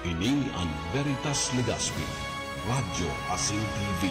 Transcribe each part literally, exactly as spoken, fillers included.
Ini an Veritas Legazpi, Radyo asin T V,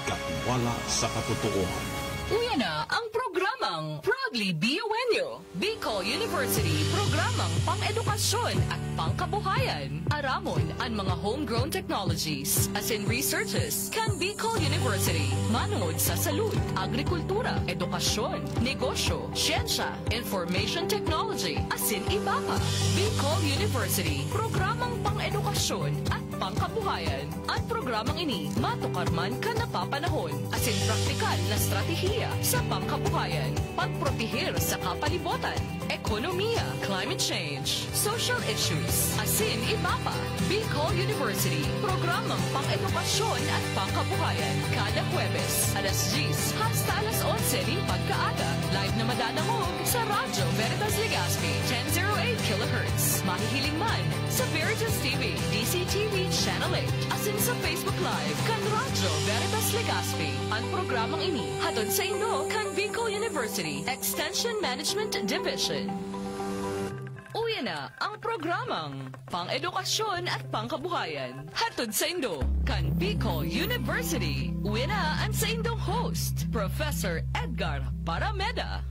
katiwala sa katotoohan. Uya na ang programang Proudly B U N U, Bicol University, programang pang-edukasyon at pangkabuhayan. Aramon an mga homegrown technologies asin researches kan Bicol University, manongod sa salud, agrikultura, edukasyon, negosyo, siyensya, information technology, asin iba pa. Bicol University, programang pang-edukasyon at pangkabuhayan. An programang ini matukar man kan napapanahon, asin praktikal na estratehiya sa pangkabuhayan, pagprotehir sa kapalibotan, ekonomiya, climate change, social issues, asin iba pa. Bicol University, programang pang-edukasyon at pangkabuhayan. Kada Huwebes, alas diyes hasta alas onse nin pagkaaga. Live na madadangog sa Radyo Veritas Legazpi, ten zero eight kilohertz. Mahihiling man sa Veritas T V, D C T V Channel eight, asin sa Facebook Live kan Radyo Veritas Legazpi. An programang ini hatod saindo kan Bicol University Extension Management Division. Uya na ang programang Pang-edukasyon at Pangkabuhayan. Hatod saindo kan Bicol University. Uya na an saindong host, Professor Edgar Parameda.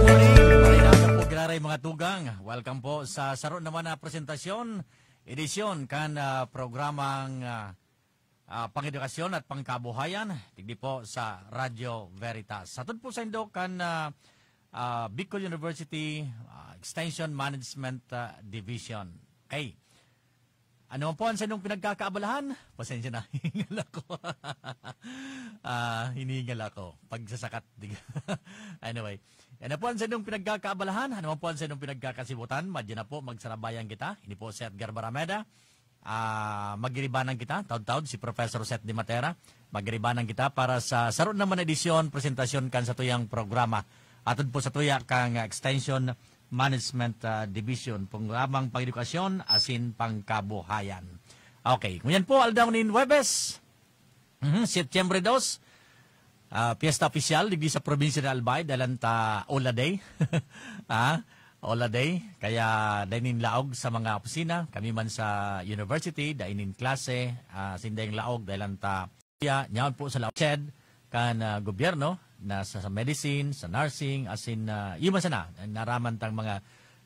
Morning, maray na aga po, giraray mga tugang. Welcome po sa saro naman na presentasyon, edisyon kan, ah, programang, ah, ah, Pangedukasyon at Pangkabuhayan, digdi po sa Radyo Veritas. Hatod po saindo kan, ah, ah, Bicol University, ah, Extension Management, ah, Division. Okay. Ano man po an saindong pinagkakaabalahan? Pasensya na, hingal ako. Ah, hinihingal ako. Pagsasakat, di-, anyway. Ano po an saindong pinagkakaabalahan? Ano man po an saindong pinagkakasibutan? Madya na po, magsarabayan kita. Ini po si Edgar Barameda. Ah, magiribanan kita, taud-taud, si Professor Seth Di Matera. Magiribanan kita para sa saro naman na edisyon, presentasyon kan satuyang programa. Hatod po satuya kan Extension Management, ah, Division, programang pang-edukasyon asin pangkabuhayan. Okay, ngunyan po, aldaw nin Huwebes, mhm, Setyembre dos, ah, piyesta opisyal digdi sa probinsya ng Albay, dalan ta Ola Day. Ah, Ola Day. Kaya dai nin laog sa mga opisina, kami man sa university, dai nin klase, ah, sindayang laog, dalan ta Kaya, nyaon po sa laog kan, ah, gobyerno na sa, sa medicine, sa nursing, asin, ah, iyo man sana, naraman tang mga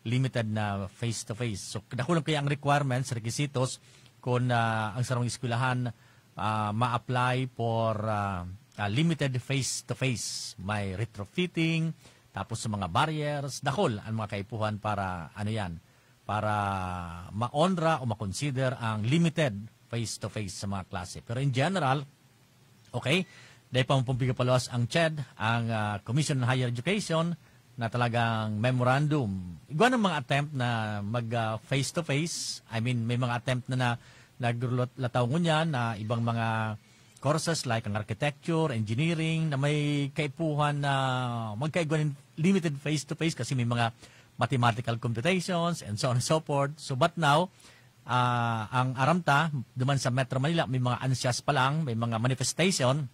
limited na face-to-face. So, dakulang kaya ang requirements, requisitos, kung, ah, ang sarong eskwelahan, ah, ma-apply for, ah, ah, limited face-to-face. May retrofitting, tapos sa mga barriers, dakul ang mga kaipuhan para, ano yan, para maonra o makonsider ang limited face-to-face sa mga klase. Pero in general, okay, dai pa man pong pigapaluwas ang CHED, ang, ah, Commission on Higher Education, na talagang memorandum. Igwa ng mga attempt na mag, ah, face-to-face. I mean, may mga attempt na, na naglulataw ngunyan na ibang mga courses like ang architecture, engineering, na may kaipuhan na magkaigwa nin limited face-to-face kasi may mga mathematical computations and so on and so forth. So, but now, ah, ang aram ta, duman sa Metro Manila, may mga ansias pa lang, may mga manifestation,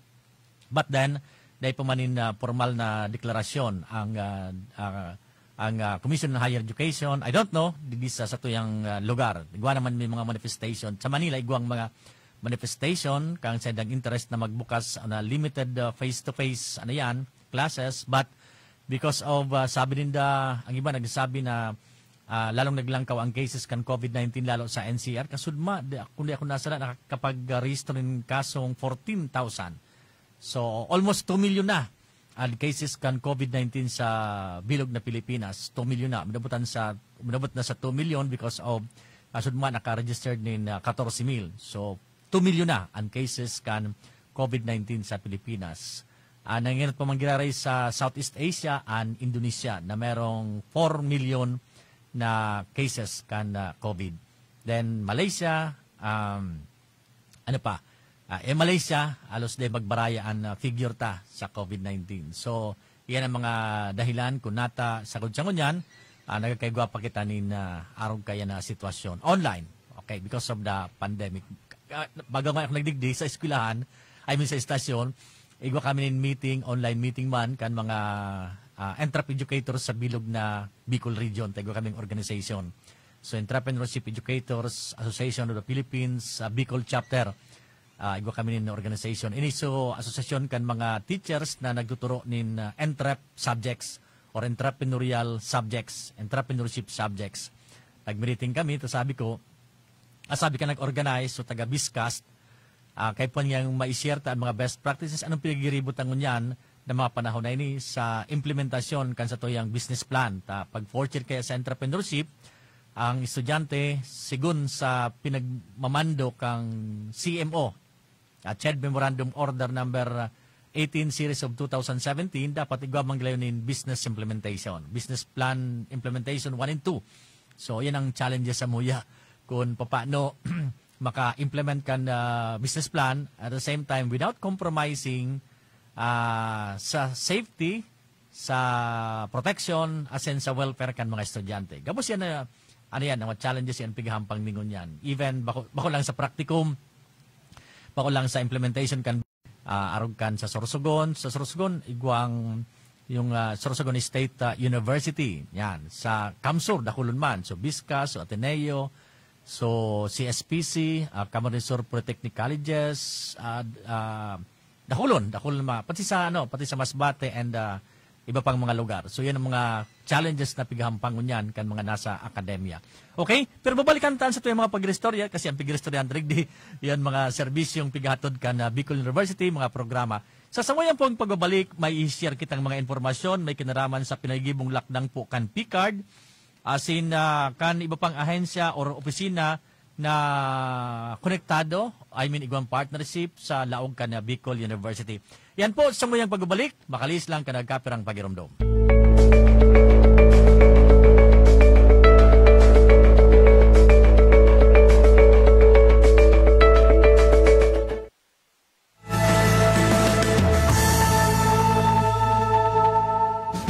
but then, dai pa man nin, ah, formal na deklarasyon ang, ah, ah, ang, ah, Commission on Higher Education. I don't know, digdi sa satuyang, ah, lugar. Igwa naman may mga manifestation. Sa Manila, igwang mga manifestation, kang saindang interest na magbukas na limited, ah, face-to-face, ano yan, classes. But because of, ah, sabi ninda, ang iba nagsasabi na, ah, lalong naglangkaw ang cases kan COVID nineteen lalo sa N C R. Kasudma, di, kung di ako nasala, nakakapag-rehistro nin kasong fourteen thousand. So, almost two million na ang cases kan COVID nineteen sa bilog na Pilipinas. Two million na. Minabutan sa, minabot na sa two million because of, kasudma, naka-registered nin, ah, katorse mil. So, two million na ang cases kan COVID nineteen sa Pilipinas. Ah, nanginot pa man giraray sa Southeast Asia and Indonesia na merong four million na cases kan, ah, COVID. Then Malaysia, um, ano pa? Ah, eh, Malaysia, halos dai magbaraya an, ah, figure ta sa COVID nineteen. So, Yan ang mga dahilan kung nata sagod-sagod yan, ah, nagkakaigwa pa kita nin, ah, arog kaya na sitwasyon. Online. Okay, because of the pandemic. Ah, bago nga ako nagdigdi sa eskwelahan, I mean sa estasyon, igwa kami nin meeting, online meeting man, kan mga, ah, entrep educators sa bilog na Bicol region. Tayo kaming organization. So, Entrepreneurship Educators Association of the Philippines, ah, Bicol Chapter. Ah, igwa kami nin organization. Ini so asosasyon kan mga teachers na nagtuturo nin, ah, entrep subjects or entrepreneurial subjects, entrepreneurship subjects. Nagmiriting kami, ta sabi ko, ah, sabi ka nag-organize, so taga Biscast, ah, kay po niyang ma-share ta ang mga best practices, anong pinagiributan ngunyan na mga panahon na ini sa implementasyon kan satuyang business plan. Ta, pag fourth year kaya sa entrepreneurship, ang estudyante, sigun sa pinagmamando kang C M O, at said Memorandum Order Number eighteen Series of two thousand seventeen, dapat igwa man gilayon nin business implementation, business plan implementation one and two. So, yan ang challenges sa muya. Kung papaano maka-implement kan, ah, business plan at the same time without compromising, ah, sa safety, sa protection, asin sa welfare kan mga estudyante. Gabos yan na, ano yan, mga challenges yan, pighahampang mi ngunyan. Even bako, bako lang sa practicum, bako lang sa implementation kan, ah, arog kan sa Sorsogon. Sa Sorsogon, igwang yung, ah, Sorsogon State, ah, University. Yan. Sa CamSur, dakulon man. So, Biscast, so Ateneo, so C S P C, ah, Camarines Sur Polytechnic Colleges, ah, ah, dakulon, dakulon ma-, pati sa, ano, pati sa Masbate and, ah, iba pang mga lugar. So, yan ang mga challenges na pighahampang ngunyan kan mga nasa akademya. Okay? Pero babalikan ta sa tuyang mga pag-istorya kasi ang pag-istorya, Andrig, di yan mga serbisyong pighatod kan, ah, Bicol University, mga programa. Sa samuyang pong pagbabalik, may i-share kitang mga impormasyon, may kinaraman sa pinagibong lakdang po kan PCARD, asin, ah, kan iba pang ahensya or opisina na konektado, I mean, igwang partnership sa laog kan, ah, Bicol University. Yan po, sa samuyang pagbabalik, makalihis lang kan nagkapirang pagiromdom.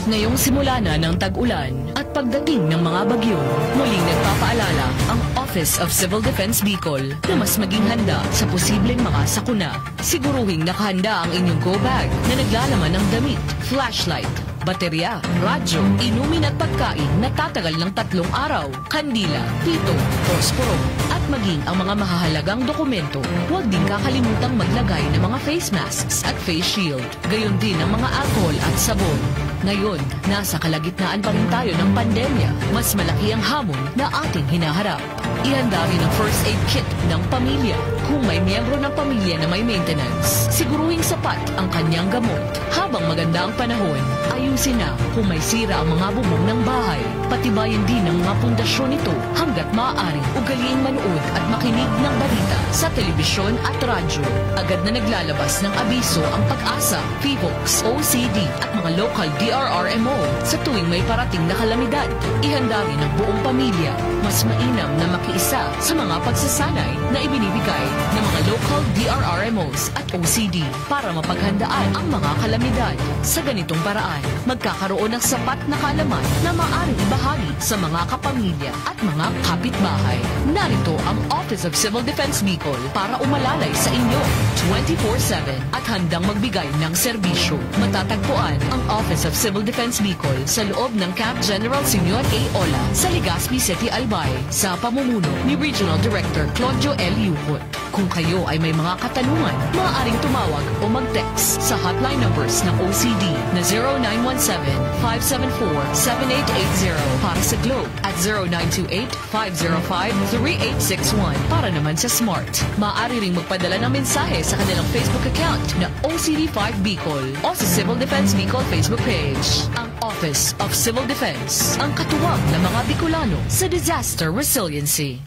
Ngayong simula na ng tag-ulan at pagdating ng mga bagyo, muling nagpapaalala ang Office of Civil Defense Bicol na mas maging handa sa posibleng mga sakuna. Siguruhing nakahanda ang inyong go bag na naglalaman ng damit, flashlight, baterya, radyo, inumin at pagkain na tatagal ng tatlong araw, kandila, pito, posporo, at maging ang mga mahahalagang dokumento. Huwag din kakalimutang maglagay ng mga face masks at face shield. Gayon din ang mga alcohol at sabon. Ngayon, nasa kalagitnaan pa rin tayo ng pandemya. Mas malaki ang hamon na ating hinaharap. Ihanda rin ang first aid kit ng pamilya. Kung may miyembro ng pamilya na may maintenance, siguruhing sapat ang kanyang gamot. Habang maganda ang panahon, ayusin na kung may sira ang mga bubong ng bahay. Patibayin din ang mga pundasyon nito hanggat maaari. Ugaliing manood at makinig ng balita sa telebisyon at radyo. Agad na naglalabas ng abiso ang PAGASA, PHIVOLCS, O C D at mga local D R R M O sa tuwing may parating na kalamidad. Ihanda rin ang buong pamilya. Mas mainam na makiisa sa mga pagsasanay na ibinibigay ng mga local D R R M Os at O C D para mapaghandaan ang mga kalamidad. Sa ganitong paraan, magkakaroon ng sapat na kaalaman na maaaring ibahagi sa mga kapamilya at mga kapitbahay. Narito ang Office of Civil Defense Bicol para umalalay sa inyo twenty-four seven at handang magbigay ng serbisyo. Matatagpuan ang Office of Civil Defense Bicol sa loob ng Camp General Simeon A. Ola sa Legazpi City, Albay, sa pamumuno ni Regional Director Claudio L. Yucot. Kung kayo ay may mga katanungan, maaaring tumawag o mag-text sa hotline numbers ng O C D na zero nine one seven, five seven four, seven eight eight zero para sa Globe at zero nine two eight, five zero five, three eight six one para naman sa Smart. Maaari ring magpadala ng mensahe sa kanilang Facebook account na O C D five Bicol o sa Civil Defense Bicol Facebook page. Ang Office of Civil Defense, ang katuwang ng mga Bicolano sa disaster resiliency.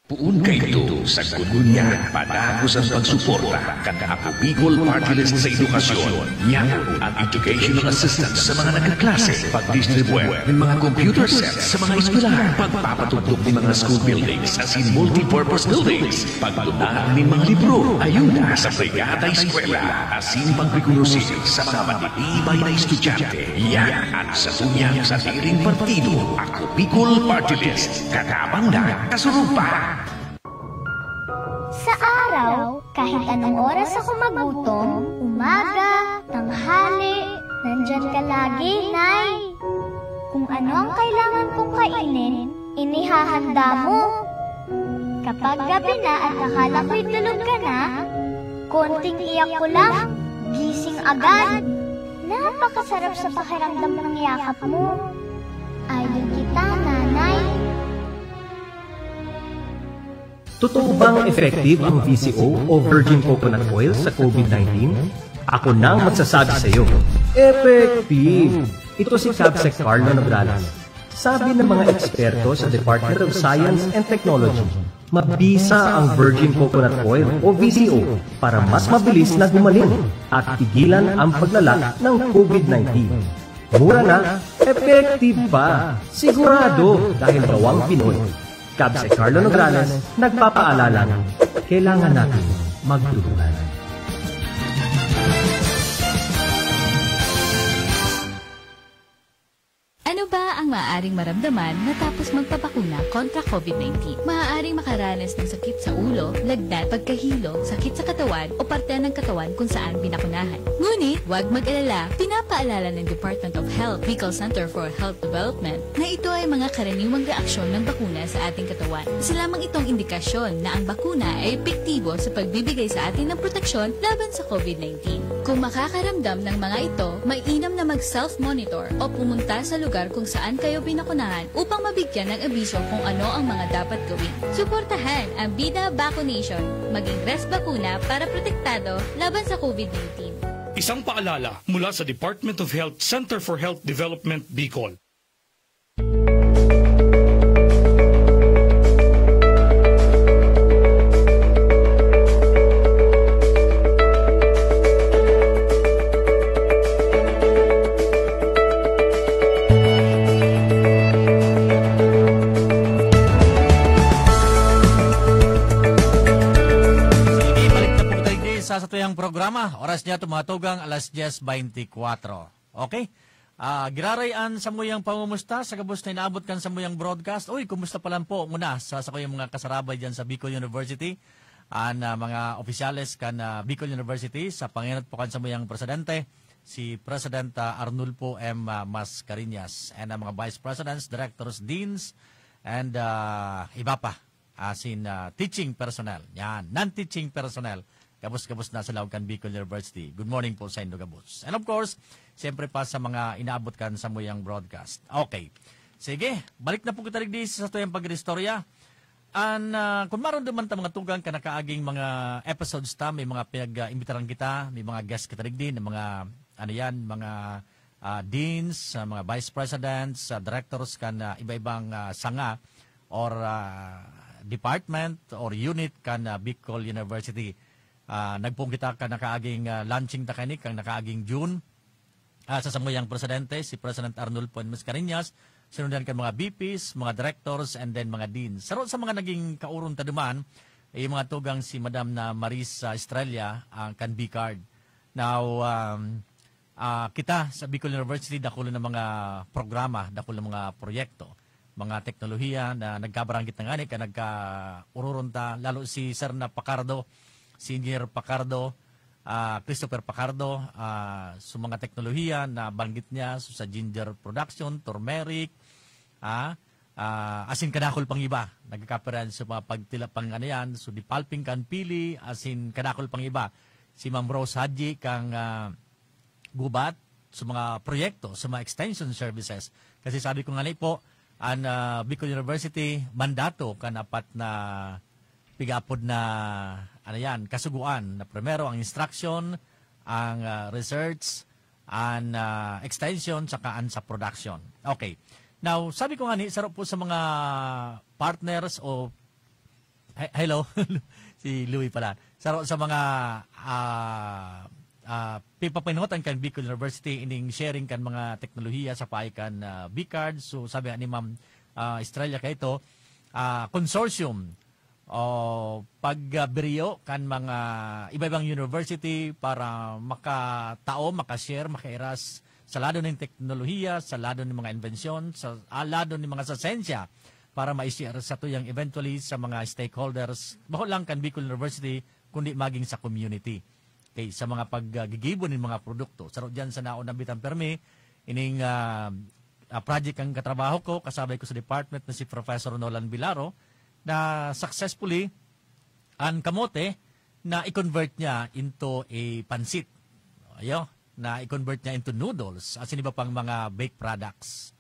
Poon kaidto sa ngunyan padagos an pagsuporta kan Ako Bicol Party List sa edukasyon. Yaon an educational assistance sa mga nagkaklase, pagdistribuir nin mga computer sets sa mga eskwelahan, pagpapatugdok nin mga school buildings asin multipurpose buildings, pagdonat nin mga libro, ayuda sa Brigada Eskwela, asin pagrekonosi sa mga matitibay na estudyante. Yan an satuyang sadiring partido, Ako Bicol Party List. Katabang na, kasurog pa! Sa araw, kahit anong oras ako magutom, umaga, tanghali, nandyan ka lagi, Nay. Kung ano ang kailangan kong kainin, inihahanda mo. Kapag gabi na at akala ko'y tulog ka na, konting iyak ko lang, gising agad. Napakasarap sa pakiramdam ng yakap mo. Idol kita, Nanay. Totoo bang effective ang V C O o virgin coconut oil sa COVID nineteen? Ako na ang magsasabi sa iyo. Effective! Ito si Kabsec Carlo Nograles. Sabi ng mga eksperto sa Department of Science and Technology, mabisa ang virgin coconut oil o V C O para mas mabilis na gumaling at pigilan ang paglala ng COVID nineteen. Mura na, effective pa, sigurado dahil gawang Pinoy. Kabsec Carlo Nograles, nagpapaalalang kailangan natin magtulungan. Ano ba ang maaaring maramdaman matapos magpabakuna kontra COVID nineteen? Maaaring makaranas ng sakit sa ulo, lagnat, pagkahilo, sakit sa katawan o parte ng katawan kung saan binakunahan. Ngunit, huwag mag-alala, pinapaalala ng Department of Health, Bicol Center for Health Development, na ito ay mga karaniwang reaksyon ng bakuna sa ating katawan. Isa lamang itong indikasyon na ang bakuna ay epektibo sa pagbibigay sa atin ng proteksyon laban sa COVID nineteen. Kung makakaramdam ng mga ito, mainam na mag-self-monitor o pumunta sa lugar kung saan kayo binakunahan upang mabigyan ng abiso kung ano ang mga dapat gawin. Suportahan ang Bida Vaccination. Maging Res Bakuna para protektado laban sa COVID nineteen. Isang paalala mula sa Department of Health, Center for Health Development, Bicol. Sige, balik na po tayo sa satuyang programa. Oras niya tumatugang alas dyes beintikwatro. Okay? Ah, giraray an samuyang pamumusta sa gabos na inaabot kan samuyang broadcast. Uy, kumusta pa lang po muna sa sakuyang mga kasarabay dyan sa Bicol University? An, ah, mga opisyales kan, ah, Bicol University, sa pangenot po kan samuyang presidente, si President, ah, Arnulfo M, ah, Mascarenhas, and ang mga vice presidents, directors, deans, and, ah, iba pa. Asin, ah, teaching personnel. Yan, non-teaching personnel. Gabos-gabos na sa laog kan Bicol University. Good morning po sa indo gabos. And of course, siyempre pa sa mga inaabot kan samuyang broadcast. Okay. Sige, balik na po kita digdi sa tuyang pag-istorya. An, ah, kung maramdaman ta mga tugang kan nakaaging mga episodes ta, may mga pinag-imbitaran kita, may mga guest kita digdi na mga, ano yan, mga, ah, deans, ah, mga vice presidents, ah, directors kan, ah, iba-ibang, ah, sanga or, ah, department or unit kan, ah, Bicol University. Ah, nagpoon kita kan nakaaging, ah, launching ta kaini, kan nakaaging June, ah, sa samuyang presidente, si President Arnulfo Mascarenhas, sinundan kan mga V Ps, mga directors, and then mga deans. Saro sa mga naging kaoron ta duman, eh, yung mga tugang si Madam na Maris, ah, Estrella, ang kan B-Card. Now, um, ah, kita sa Bicol University, dakul na mga programa, dakul na mga proyekto, mga teknolohiya na nagkabarang kita ngani, kan nagkaororon ta, lalo si Sir na Pacardo, si Engineer Pacardo, ah, Christopher Pacardo, ah, sa mga teknolohiya na banggit niya, so sa ginger production, turmeric, ah, ah, asin kadakul pang iba, nagkakaperan sa mga pagtila pang ano yan, so di pulping kan pili, asin kadakul pang iba. Si Ma'am Rose Hadji kang, ah, gubat sa mga proyekto, sa mga extension services. Kasi sabi ko nga ni po, ang, ah, Bicol University, mandato kan apat na pigapod na, ano yan, kasugoan na primero ang instruction, ang, ah, research, ang, ah, extension, saka ang sa production. Okay. Now, sabi ko nga ni, saro po sa mga partners o He-, hello. Si Louie pala. Sa, sa mga, ah, ah, pipapinotan kan Bicol University, ining sharing kan mga teknolohiya sa pahay kan, ah, B-card. So, sabi nga ni Ma'am, ah, Estrella Caito, ah, consortium o pagbriyo kan mga iba-ibang university para makatao, makashare, makairas sa lado nin teknolohiya, sa lado nin mga imbensyon, sa, ah, lado nin mga sa siyensya para ma-share sa tuyang eventually sa mga stakeholders, bako lang kan Bicol University, kundi maging sa community. Okay, sa mga paggigibo nin mga produkto. Saro diyan sa naon nambitan permi, ining, ah, ah, project ang katrabaho ko, kasabay ko sa department na si Professor Nolan Vilaro, na successfully, ang kamote na i-convert niya into a pansit. Ayo, na i-convert niya into noodles, asin iba pang mga baked products,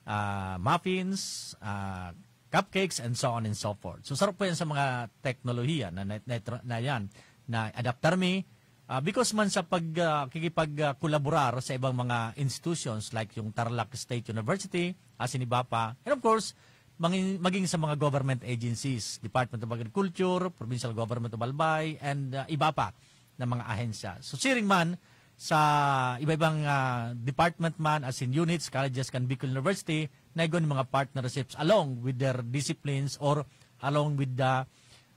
ah, muffins, ah, cupcakes, and so on and so forth. So, sarap po yan sa mga teknolohiya na, na, na, na yan, na adaptar me, ah, because man sa pag, ah, kikipag, ah, kolaborar sa ibang mga institutions like yung Tarlac State University, asin iba pa, and of course, mangin-, maging sa mga government agencies, Department of Agriculture, Provincial Government of Albay, and, ah, iba pa na mga ahensya. So, siring man sa iba-ibang, ah, department man, as in units, colleges kan Bicol University, na igwa nin mga partnerships along with their disciplines or along with the,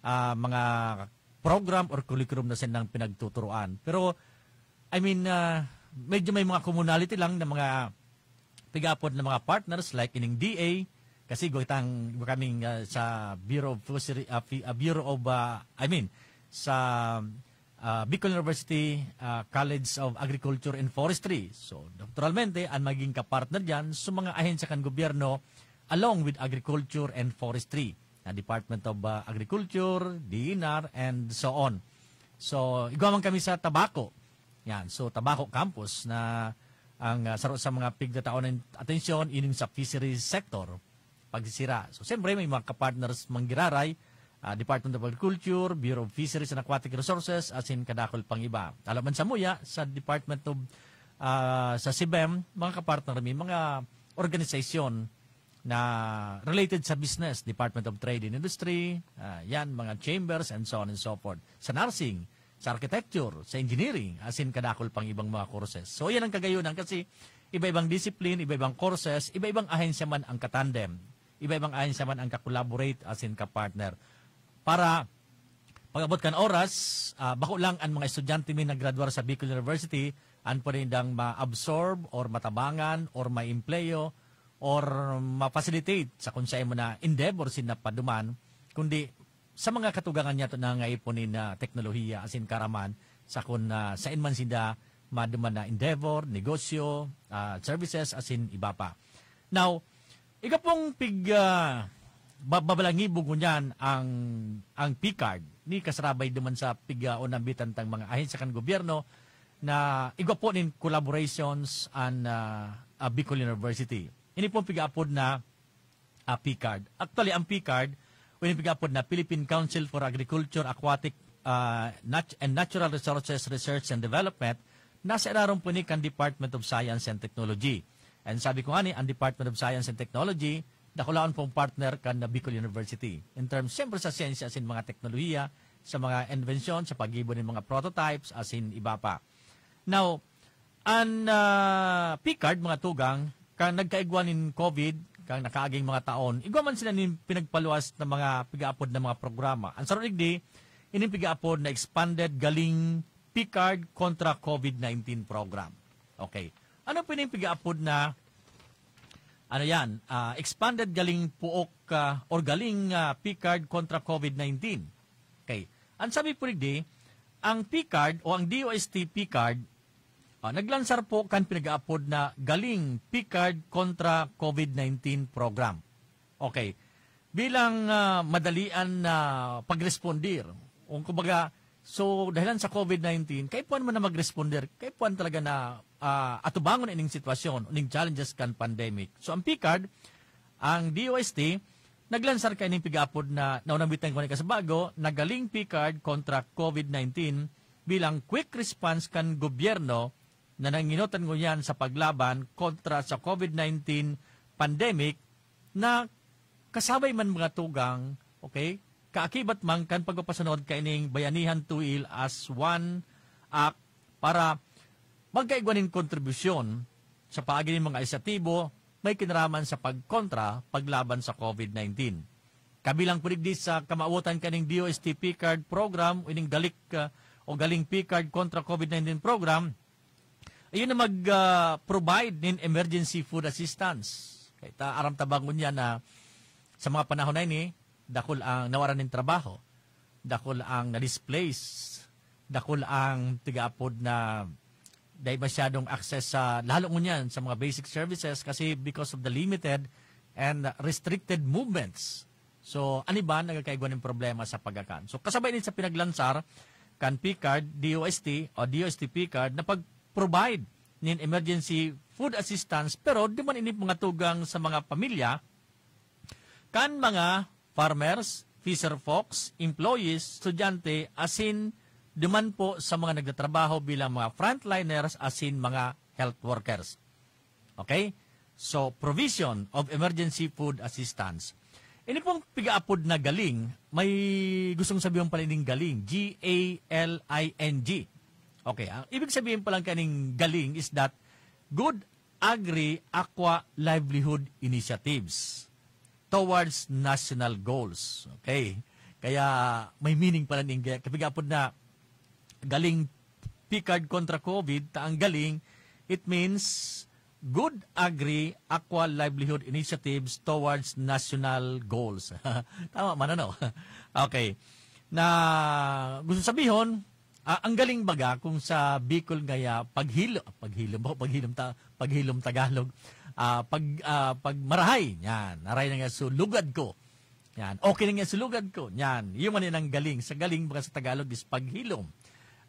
ah, mga program or curriculum na sinang pinagtuturuan. Pero, I mean, ah, medyo may mga commonality lang na mga pigapod na mga partners like ining D A, kasi igwa tang, igwa kaming, ah, sa Bureau of Fishery, ah, Fi-, ah, Bureau of, ah, I mean, sa, ah, Bicol University, ah, College of Agriculture and Forestry. So, naturalmente, ang maging kapartner diyan sa mga ahensya kan gobyerno along with Agriculture and Forestry, na Department of, ah, Agriculture, D E N R, and so on. So, igwa man kami sa Tabaco. Yan. So, Tabaco Campus na ang, ah, saro sa mga pigtatao ng atensyon, ining sa fisheries sector, pagsisira. So, siyempre, may mga kapartners manggiraray, ah, Department of Agriculture, Bureau of Fisheries and Aquatic Resources, asin kadakul pang iba. Alaman sa muya, sa Department of, ah, sa SIBEM, mga kapartner, may mga organisasyon na related sa business, Department of Trade and Industry, ah, yan, mga chambers, and so on and so forth. Sa nursing, sa architecture, sa engineering, asin kadakul pang ibang mga courses. So, yan ang kagayunan kasi iba-ibang discipline, iba-ibang courses, iba-ibang ahensya man ang katandem, iba-ibang ahensya man ang ka-collaborate asin ka-partner. Para pag-abot kan oras, ah, bako lang ang mga estudyante mi naggraduar sa Bicol University, an pwede nindang ma-absorb or matabangan or maempleyo or ma-facilitate sa kung sa imo na endeavor sin napaduman, kundi sa mga katugangan niya to na nangangaipo nin, ah, teknolohiya asin karaman sa kun, ah, saen man sinda maduman na endeavor, negosyo, ah, services asin iba pa. Now, igwa pong pig, ah, ba-, babalangibo ngunyan ang, ang P-card ni kasarabay duman sa pig, ah, o nambitan tang mga ahensya kan gobyerno na igwa po nin collaborations an, ah, ah, Bicol University. Ini pong pigaapod na, ah, P-card. Actually, ang P-card, o yung pigaapod na Philippine Council for Agriculture, Aquatic, ah, Nat-, and Natural Resources Research and Development, nasa ilarom po ni kan Department of Science and Technology. And sabi ko nga ni, ang Department of Science and Technology, dakulaon pong partner kan Bicol University. In terms, siyempre sa siyensya asin mga teknolohiya, sa mga invention, sa paggibo ng mga prototypes, asin iba pa. Now, an, ah, P-card, mga tugang, kan nagkaigwa nin COVID, kan nakaaging mga taon, igwa man sila nin pinagpaluwas na mga pigaapod na mga programa. Ang saro digdi, ining pigaapod na expanded galing P-card kontra COVID nineteen program. Okay. Ano po yung pigaapod na, ano yan, ah, expanded galing puok, ah, or galing, ah, P-card kontra COVID nineteen? Okay. Ang sabi po digdi, ang P-card o ang D O S T P-card, ah, naglansar po kan pinag-aapod na Galing P-card kontra COVID nineteen program. Okay. Bilang, ah, madalian na pagrespondir, o kumbaga, so, dahilan sa COVID nineteen, kaipuhan man na magresponder, kaipuhan talaga na, ah, atubangon ining sitwasyon, ining challenges kan pandemic. So, ang P-card, ang D O S T, naglansar kaining pigaapod na naunang bitang ko sa bago na Galing P-card kontra COVID nineteen bilang quick response kan gobyerno na nanginotan ngunyan sa paglaban kontra sa COVID nineteen pandemic na kasabay man mga tugang, okay, kaakibat man kan pagpapasunod kaining Bayanihan Tuil as One Act para magkaigwa nin kontribusyon sa paagi nin mga inisyatibo may kinaraman sa pagkontra paglaban sa COVID nineteen. Kabilang po digdi sa kamawotan kaning D O S T P-CARD program o ining Galik, ah, o Galing P-CARD kontra COVID nineteen program, ayun na mag, ah, provide nin emergency food assistance. Kaya ta, aram ta ba ngunyan na sa mga panahon na ini, dakul ang nawaran nin trabaho, dakul ang na-displace, dakul ang tigaapod na dahil masyadong access sa, lalo ngunyan, sa mga basic services kasi because of the limited and restricted movements. So, an iba nagkakaigwa nin problema sa pagkakan. So, kasabay ni sa pinaglansar kan P-CARD, D O S T o D O S T P-CARD na pag-provide nin emergency food assistance, pero di man ini mga tugang sa mga pamilya kan mga farmers, fisher folks, employees, estudyante, asin duman po sa mga nagtatrabaho bilang mga frontliners asin mga health workers. Okay? So, provision of emergency food assistance. Ini pong pigaapod na galing, may gustong sabihin pala ining galing, G A L I N G. Okay, ang ibig sabihin palang kaning galing is that good agri-aqua livelihood initiatives towards national goals. Okay? Kaya may meaning pala ning ga-, kapigaapod na galing P-CARD kontra COVID, ta ang galing, it means good agri-aqua livelihood initiatives towards national goals. Tama man, ano? Okay. Na gusto sabihon, ah, ang galing baga kung sa Bicol ngaya, paghilo, paghilom ba? Paghilom ta-, paghilom Tagalog. Ah, pag, ah, pag marahay, yan, aray na nga, so lugad ko. Yan, okay na nga, so lugad ko. Yan, yun man yan ang galing. Sa galing, baga sa Tagalog, is paghilom.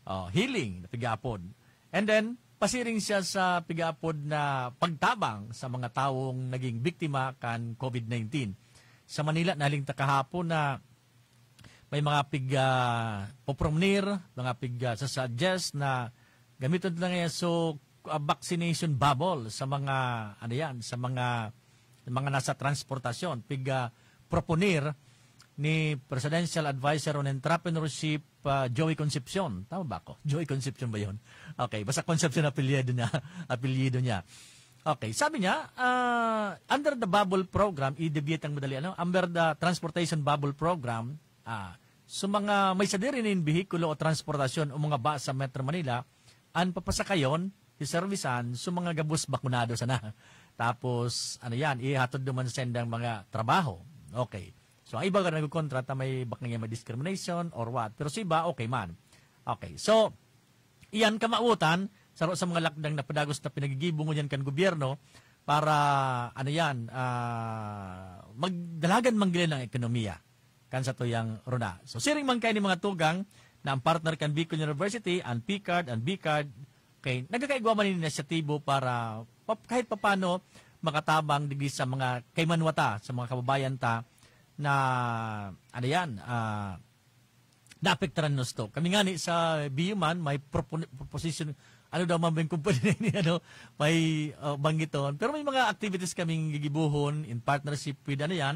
Oh, healing, na pigaapod. And then, pasiring siya sa pigaapod na pagtabang sa mga tawong naging biktima kan COVID nineteen. Sa Manila, nahiling ta kahapon na may mga pig, ah, popromnir, mga pig, ah, sa suggest na gamiton na ngayon so, ah, vaccination bubble sa mga, ano yan, sa mga, mga nasa transportasyon. Pig, ah, proponir ni Presidential Advisor on Entrepreneurship, ah, Joey Concepcion. Tama ba ako? Joey Concepcion ba yun? Okay, basta Concepcion apelyido niya. Apelyido niya. Okay, sabi niya, ah, under the bubble program, i-deviate ang madali, ano? Under the transportation bubble program, ah, so mga may sadiri nin behikulo o transportasyon o mga bus sa Metro Manila, an papasakayon, siserbisan, so mga gabos bakunado sana. Tapos, ano yan, ihatod naman sa sendang mga trabaho. Okay. So, ang iba nga nagkokontra ta may baka nga may discrimination or what. Pero sa iba, okay man. Okay. So, iyan kamawotan, saro sa mga lakdang na padagos na pinagigibo ngunyan kan gobyerno para, ano yan, ah, magdalagan manggilan ang ekonomiya kan satuyang runa. So, siring man kaini mga tugang na ang partner kan Bicol University, an P-CARD, an B-CARD, okay, nagkakaigwa man nin inisyatibo para pa-, kahit papano makatabang digdi sa mga kaimanwata, sa mga kababayan ta na, ano yan, ah, naapektaran nin husto. Kami ngani sa B U man, may propon-, proposition, ano daw man ba yung kumpanya na ini, ano, may, ah, banggiton. Pero may mga activities kaming gigibohon in partnership with, ano yan,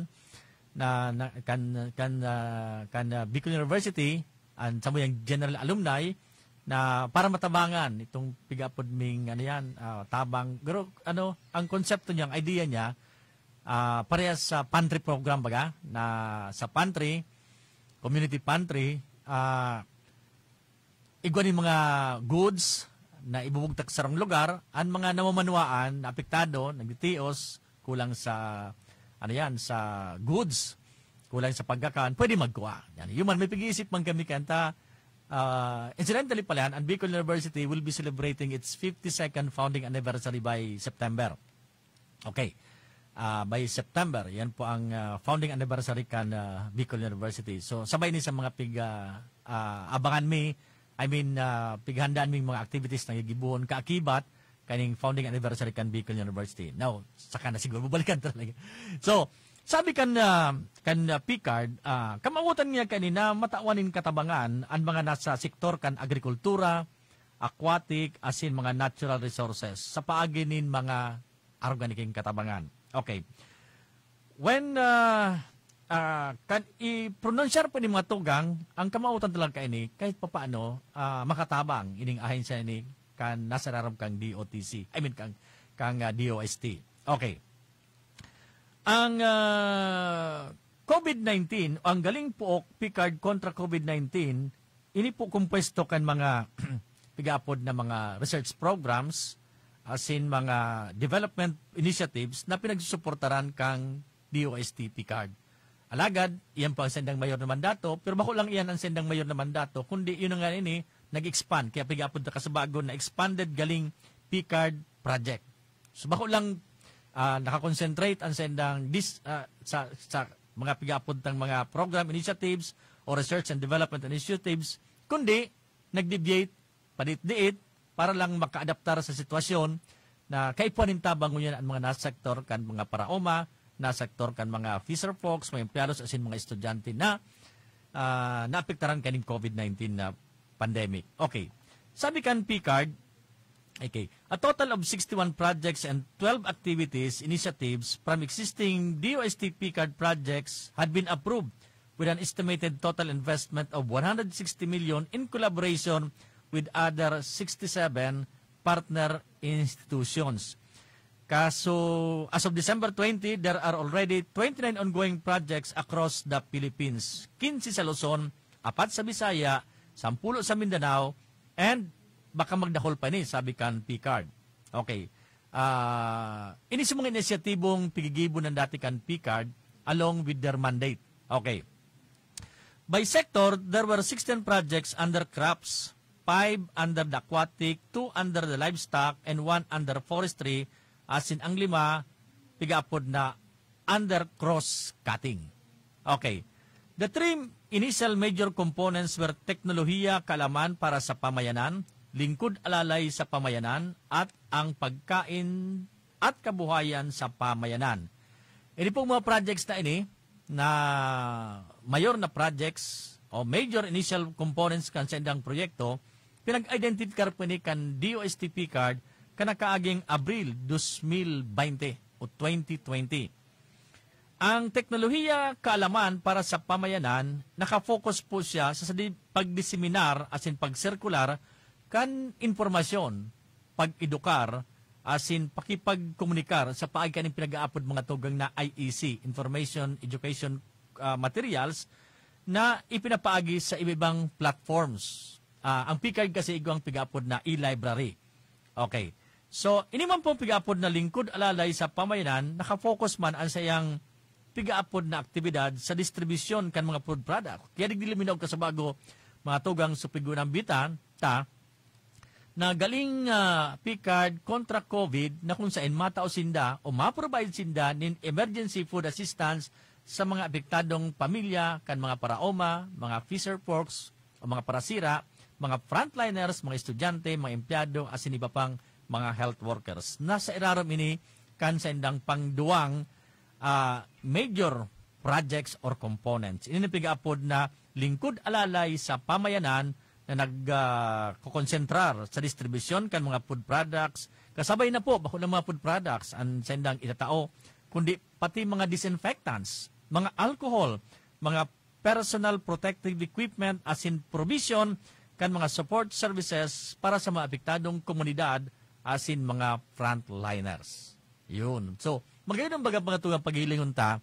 na, na kan, kan, ah, kan, ah, Bicol University, and sa mga general alumni, na para matabangan itong pigaapod ming, ano yan, ah, tabang. Pero, ano, ang konsepto niya, ang idea niya, ah, parehas sa pantry program, baga, na sa pantry, community pantry, ah, igwa nin mga goods na ibubugtak sa sarong lugar, an mga namamanwaan na apektado, nagtitios, kulang sa, ano yan, sa goods, kulang sa pagkakan, pwede magkuha. Yan. Yun man, may pag-iisip man kami kanta. Ah, incidentally pala, an Bicol University will be celebrating its fifty-second founding anniversary by September. Okay. Ah, by September, yan po ang, ah, founding anniversary kan, ah, Bicol University. So, sabay ni sa mga pig, ah, ah, abangan mi, I mean, ah, pighandaan mi mga activities na gigibuhon kaakibat kaning founding anniversary kan Bicol University. Now, saka na siguro, babalikan talaga. So, sabi kan, ah, kan, ah, P-CARD, ah, kamawotan niya kanina, matawan nin katabangan an mga nasa sektor kan agrikultura, aquatic, asin mga natural resources sa paagi nin mga arog na ning katabangan. Okay. When, ah, Ah, kan i-pronunsyar pa ni mga tugang, ang kamautan talaga ini, kahit papaano, ah, makatabang ining ahensya ini kan nasa irarom kang D O T C. I mean, kang, kang, ah, D O S T. Okay. Ang, ah, COVID nineteen, ang Galing Pook, Picard kontra COVID nineteen, ini po kumpwesto kan mga pigaapod na mga research programs, asin mga development initiatives na pinagsusuportaran kang D O S T Picard. Alagad, iyan pa ang sendang mayor na mandato, pero bako lang iyan ang sendang mayor na mandato, kundi yun na nga ini, nag-expand, kaya pigaapod na kasabagon na expanded Galing Picard Project. So, bako lang, ah, nakakonsentrate ang sendang dis-, ah, sa, sa mga pigaapod tang mga program initiatives o research and development initiatives, kundi nag-deviate, padit-diit, para lang makaadaptar sa sitwasyon na kaipuhan nin tabang ngunyan ang mga nasa sektor kan mga paraoma, nasa sektor kan mga fisher folks, mga empleados, asin mga estudyante na, ah, naapektaran kaning COVID nineteen na pandemic. Okay. Sabi kan Picard, okay, a total of sixty-one projects and twelve activities, initiatives from existing D O S T Picard projects had been approved with an estimated total investment of one hundred sixty million in collaboration with other sixty-seven partner institutions. Kaso, as of December twenty, there are already twenty-nine ongoing projects across the Philippines. Quince sa Luzon, apat sa Bisaya, sampulo sa Mindanao, and baka magdahol pa ni, sabi kan Picard. Okay. Ah, ini sa mga inisyatibong pigigibo ng dati kan Picard along with their mandate. Okay. By sector, there were sixteen projects under crops, five under the aquatic, two under the livestock, and one under forestry, asin ang lima, pigaapod na under cross-cutting. Okay. The three initial major components were teknolohiya kaalaman para sa pamayanan, lingkod alalay sa pamayanan, at ang pagkain at kabuhayan sa pamayanan. Ini pong mga projects na ini, na mayor na projects o major initial components kan saindang proyekto, pinag-identify po ni kan D O S T Picard kan nakaaging Abril dos mil baynte o twenty twenty. Ang teknolohiya kaalaman para sa pamayanan, nakafocus po siya sa sadi-, pagdiseminar asin pagsirkular kan impormasyon, pag-edukar, asin pakipagkomunikar sa paagi kaning pinag-aapod mga tugang na I E C, Information Education, ah, Materials, na ipinapaagi sa iba-ibang platforms. Ah, ang Picard kasi igwang pigaapod na e-library. Okay. So, ini man pong pigaapod na lingkod alalay sa pamayanan, nakafocus man ang sayang pigaapod na aktibidad sa distribusyon kan mga food product. Kaya digdi luminaw kasabago, mga tugang, supigon ang bitan, ta, na galing, ah, Picard kontra COVID na kung saen matao sinda o ma-provide sinda nin emergency food assistance sa mga apektadong pamilya kan mga paraoma, mga fisher folks o mga parasira, mga frontliners, mga estudyante, mga empleyado, asin iba pang mga health workers. Nasa irarom ini kan saindang pangduwang, ah, major projects or components. Ini ang pigaapod na lingkod alalay sa pamayanan na nag, ah, kokonsentrar sa distribusyon kan mga food products. Kasabay na po, bako na mga food products ang saindang itatao, kundi pati mga disinfectants, mga alcohol, mga personal protective equipment asin provision kan mga support services para sa mga apektadong komunidad asin mga frontliners. Yun. So, magayon ang baga mga tugang paghilingon ta.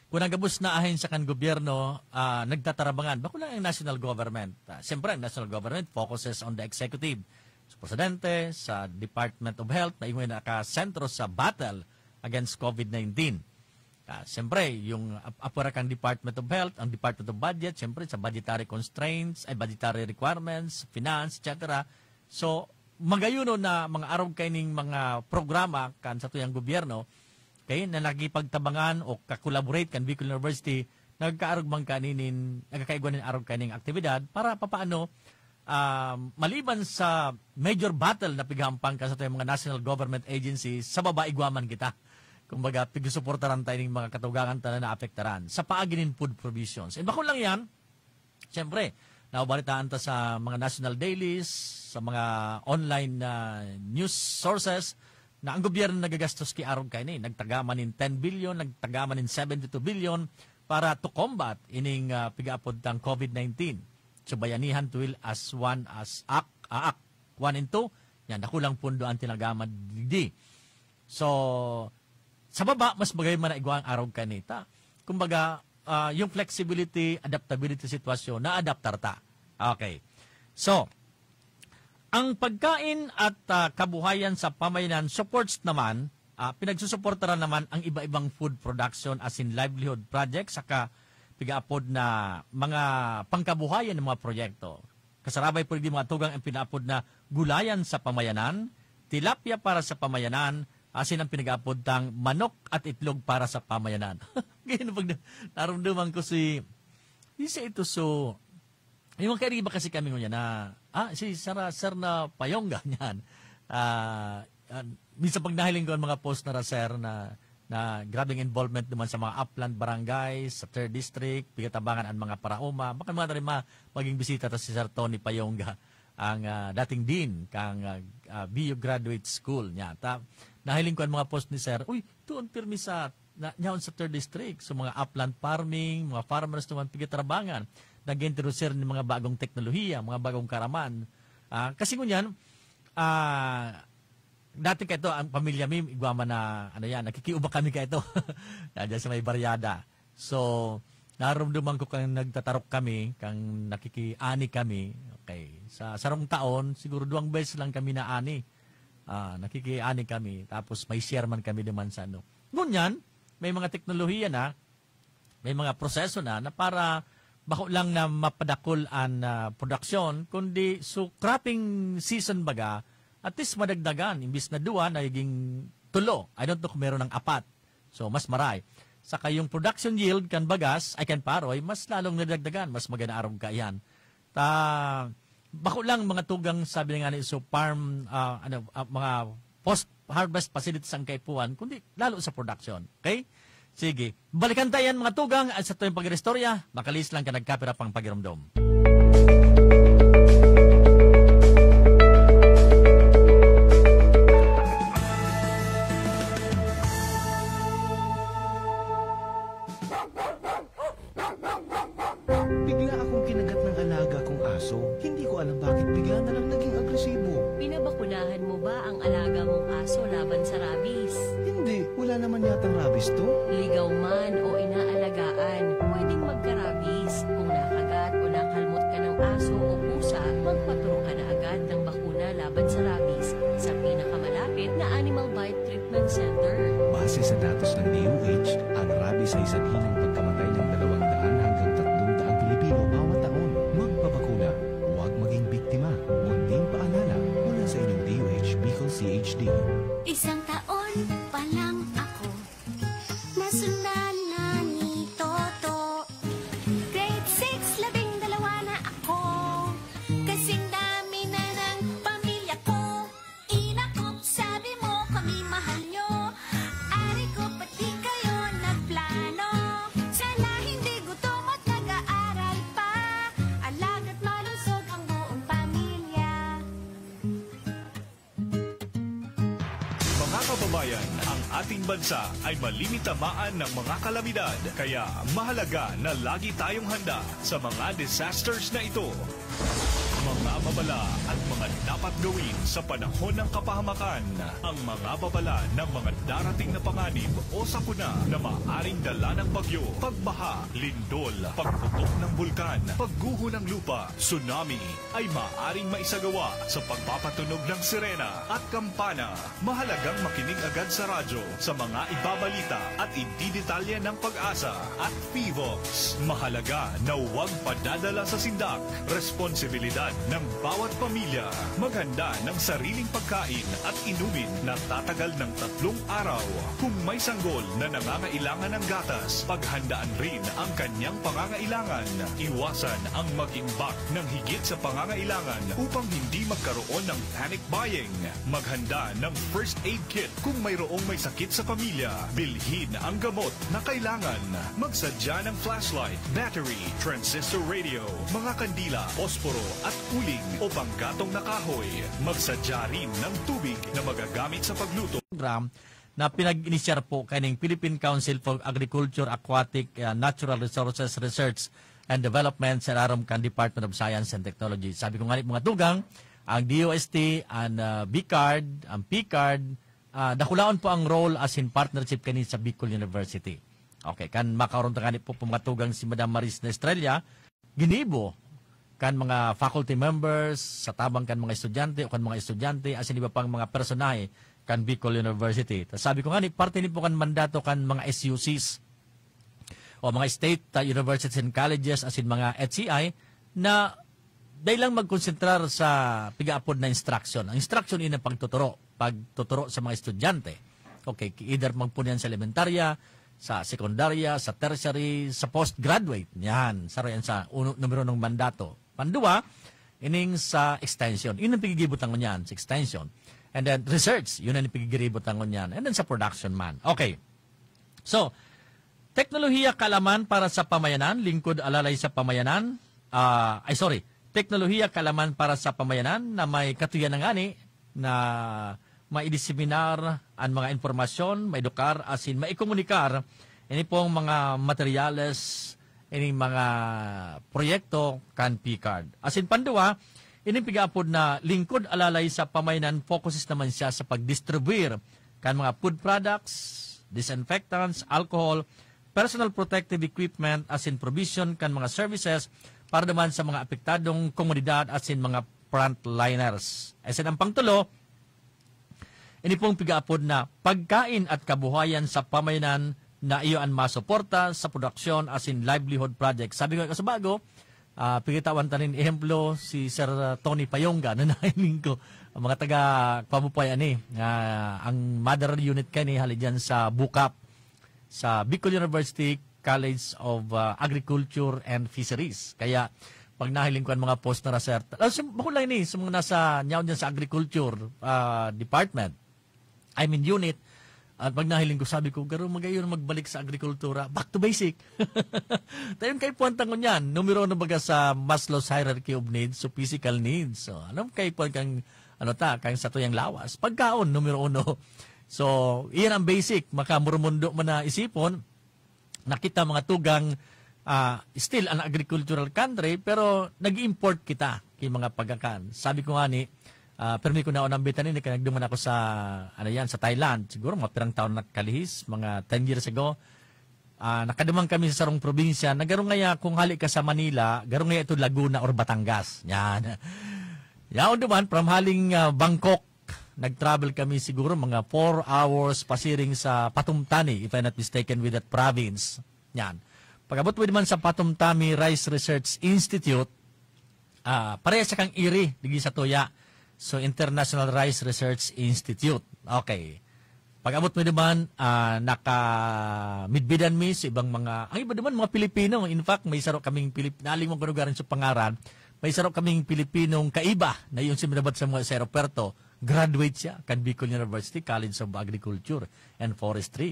Kung ang gabos na ahensya kan gobyerno, ah, nagtatarabangan, bako lang ang national government. Ah, siyempre, ang national government focuses on the executive. Sa presidente, sa Department of Health, na ingon nakasentro sa battle against COVID nineteen. Ah, siyempre, yung ap-, apwera kang Department of Health, ang Department of Budget, siyempre, sa budgetary constraints, ay budgetary requirements, finance, et cetera. So, magayon na mga arog kaining mga programa kan satuyang gobyerno, okay, na nakikipagtabangan o ka-collaborate kan Bicol University, nagkaarog man kaninin, nagkakaigwa nin arog kaining aktibidad para papaano, ah, maliban sa major battle na pighahampang kan satuyang mga national government agencies, sa baba igwa man kita. Kumbaga, pigsusuportaran tayo ning mga katugangan ta na naapektaran sa paagi nin food provisions. And bako lang yan, siyempre, nababalitaan ta sa mga national dailies, sa mga online na news sources, na ang gobyerno nagagastos ki arog kaini, nagtagama nin ten billion, nagtagama nin seventy two billion para to combat ining, ah, pigaapod tang COVID nineteen. So, bayanihan to will as one as ak, aak, one and two, yan, dakulang pundo ang tinagama digdi. So, sa baba, mas magay man na igwa ang arog kanita. Kumbaga, ah, yung flexibility, adaptability sitwasyon, na-adaptar ta. Okay. So, ang pagkain at, ah, kabuhayan sa pamayanan supports naman, ah, pinagsusuportaran naman ang iba-ibang food production as in livelihood projects saka pigaapod na mga pangkabuhayan ng mga proyekto. Kasarabay po di mga tugang ang pinaapod na gulayan sa pamayanan, tilapia para sa pamayanan, asin ang pinag-aapod tang manok at itlog para sa pamayanan. Ganyan pag na- narumduman ko si, isa ito so, yung mga kaiba kasi kami ngunyan na, ah, si Sara, Sir na Payongga niyan. Ah, ah, minsan pag nahiling ko ang mga post na ra, Sir, na, na grabing involvement naman sa mga upland barangay, sa third district, pigatabangan ang mga paraoma. Baka mga tayo ma-, maging bisita ta si Sir Tony Payongga, ang, ah, dating dean kang, ah, ah, B U Graduate School niya. Ta, nahiling ko ang mga post ni Sir, uy, tuon pirmi sa, na, niyaon sa third district, so mga upland farming, mga farmers naman pigatabangan, nag-introduce ng mga bagong teknolohiya, mga bagong karaman. Ah, kasi ngunyan, ah, dati kaito, ang pamilya mi, igwa man na, ano yan, nakikiuba kami kaito. Nandiyan sa may baryada. So, narumduman ko kang nagtatarok kami, kang nakikiani kami. Okay. Sa sarong taon, siguro duwang beses lang kami naani. Ah, nakikiani kami. Tapos may share man kami naman sa ano. Ngunyan, may mga teknolohiya na, may mga proseso na, na para bako lang na mapadakol an, ah, produksyon, kundi so cropping season baga, at least madagdagan, imbis na duwa, nagiging tulo. I don't know kung meron ng apat. So, mas maray. Saka yung production yield kan bagas, ay kan paroy, mas lalong nadagdagan, mas maganda arog kaiyan. Ta, bako lang mga tugang, sabi nga ni, so farm, ah, ano, ah, mga post-harvest facilities ang kaipuhan, kundi lalo sa production. Okay? Sige. Balikan tayo yan, mga tugang, at sa tuyong pag-istorya, makalis lang ka nagkapira pang pagiromdom. Bigla akong kinagat ng alaga kong aso. Hindi ko alam bakit bigla na lang naging agresibo. Pinabakunahan mo ba ang alaga mong aso laban sa rabies? Hindi. Wala naman yatang rabies to. Ligaw man o inaalagaan, pwedeng magka-rabies. Kung nakagat o nakalmot ka ng aso o pusa, magpaturo ka na agad ng bakuna laban sa rabies sa pinakamalapit na animal bite treatment center. Base sa datos ng D O H, ang rabies ay sanhi ng pagkamatay ng dalawang daan hanggang tatlong daang Pilipino bawat taon. Magpabakuna, huwag maging biktima. Munting paalala mula sa inyong D O H Bicol C H D. Isang taon pa lang ako, nasundan na ni Toto. Grade six, labing dalawa na ako. Kasing dami na ng pamilya ko. Inakop, sabi mo, kami mahal nyo. Ari ko, pati kayo nagplano. Sana hindi gutom at nag-aaral pa. Alagad malusog ang buong pamilya. Mga kababayan, ang ating bansa ay malimitamaan ng mga kalamidad, kaya mahalaga na lagi tayong handa sa mga disasters na ito. Mga babala at mga dapat gawin sa panahon ng kapahamakan. Ang mga babala ng mga darating na panganib o sakuna na maaring dala ng bagyo, pagbaha, lindol, pagputok ng bulkan, pagguho ng lupa, tsunami, ay maaring maisagawa sa pagpapatunog ng sirena at kampana. Mahalagang makinig agad sa radyo sa mga ibabalita at ididetalye ng PAGASA at PHIVOLCS. Mahalaga na huwag padadala sa sindak. Responsibilidad ng bawat pamilya. Maghanda ng sariling pagkain at inumin na tatagal ng tatlong araw. Kung may sanggol na nangangailangan ng gatas, paghandaan rin ang kanyang pangangailangan. Iwasan ang mag-imbak ng higit sa pangangailangan upang hindi magkaroon ng panic buying. Maghanda ng first aid kit kung mayroong may sakit sa pamilya. Bilhin ang gamot na kailangan. Magsadya ng flashlight, battery, transistor radio, mga kandila, posporo at uling o panggatong na kahoy. Magsadya rin ng tubig na magagamit sa pagluto. Program na pinag-inisyar po kaning Philippine Council for Agriculture, Aquatic, uh, Natural Resources Research and Development sa larom kan Department of Science and Technology. Sabi ko nga ni mga tugang, ang D O S T, ang uh, BCARD, ang PCARD, uh, dakulaon po ang role as in partnership kani sa Bicol University. Okay, kan makaoron ta gani po pumatugang si Madam Maris na Estrella, ginibo kan mga faculty members, sa tabang kan mga estudyante o kan mga estudyante, asin iba pang mga personahe kan Bicol University. Ta sabi ko nga ni, parte ni po kan mandato kan mga S U Cs o mga state uh, universities and colleges asin mga H C I na dahil lang magkonsentrar sa pigaapod na instruction. Ang instruction ini pagtuturo, pagtuturo sa mga estudyante. Okay, either magpunian sa elementarya, sa sekundarya, sa tertiary, sa postgraduate. Yan, saro yan sa uno, numero ng mandato. Pandua, ining sa extension. Yun ang pigigibot ang ngunyan, sa extension. And then research, yun ang pigigiribot ang ngunyan. And then sa production man. Okay. So, teknolohiya kalaman para sa pamayanan, lingkod alalay sa pamayanan. Ah, ay, sorry. Teknolohiya kalaman para sa pamayanan na may katuyan na ngani na maidiseminar an mga impormasyon, maedukar, asin maikomunikar ini pong mga materyales, ining mga proyekto kan PCARD. Asin pandua, ining pigaapod na lingkod alalay sa pamayanan focuses naman siya sa pagdistribuir kan mga food products, disinfectants, alcohol, personal protective equipment asin provision kan mga services para naman sa mga apektadong komunidad asin mga frontliners. Asin ang pangtulo, ini pong pigaapod na pagkain at kabuhayan sa pamayanan na iyo an masuporta sa produksyon asin livelihood project. Sabi ko, kasabago, uh, pigitawan tanin ehemplo si Sir Tony Payonga na nahiling ko ang mga taga Pamupay ani, uh, ang mother unit kani hali dyan sa Bukap, sa Bicol University College of uh, Agriculture and Fisheries. Kaya pag nahiling ko ang mga post na research, ah, sim- bako lang ini, sa mga nasa nyaon dyan sa agriculture ah, department, I mean unit, at pag nahiling ko, sabi ko, garo magayon magbalik sa agrikultura, back to basic. Tayon kay puwan tangon yan. Numero uno baga sa Maslow's hierarchy of needs, so physical needs. So, anong kay puwan kang, ano ta, kang satuyang lawas? Pagkaon, numero uno. So, iyan ang basic. Makamurumundo man na isipon, nakita mga tugang ah, still an agricultural country, pero nag-import kita ki mga pagakan. Sabi ko nga ni, ah, permi ko na unang bitanin, kaya nagduman ako sa, ano yan, sa Thailand. Siguro mga pirang taon na kalihis, mga ten years ago. Ah, nakaduman kami sa sarong probinsya na garo ngaya kung hali ka sa Manila, garo ngaya ito Laguna or Batangas. Yan. Yaon duman, from haling ah, Bangkok, nag-travel kami siguro mga four hours pasiring sa Patumtani, if I'm not mistaken, with that province. Yan. Pag-abot mo naman sa Patumtami Rice Research Institute, ah, pareha siya kang iri, digi sa tuya. So, International Rice Research Institute. Okay. Pag-abot mo naman, ah, naka-midbidan mi sa ibang mga, ang iba naman, mga Pilipino. In fact, may saro kaming Pilip-, nalimang ko lugaran sa pangaran, may saro kaming Pilipinong kaiba na yun si minabat sa mga sa aeroporto. Graduate siya kan Bicol University College of Agriculture and Forestry.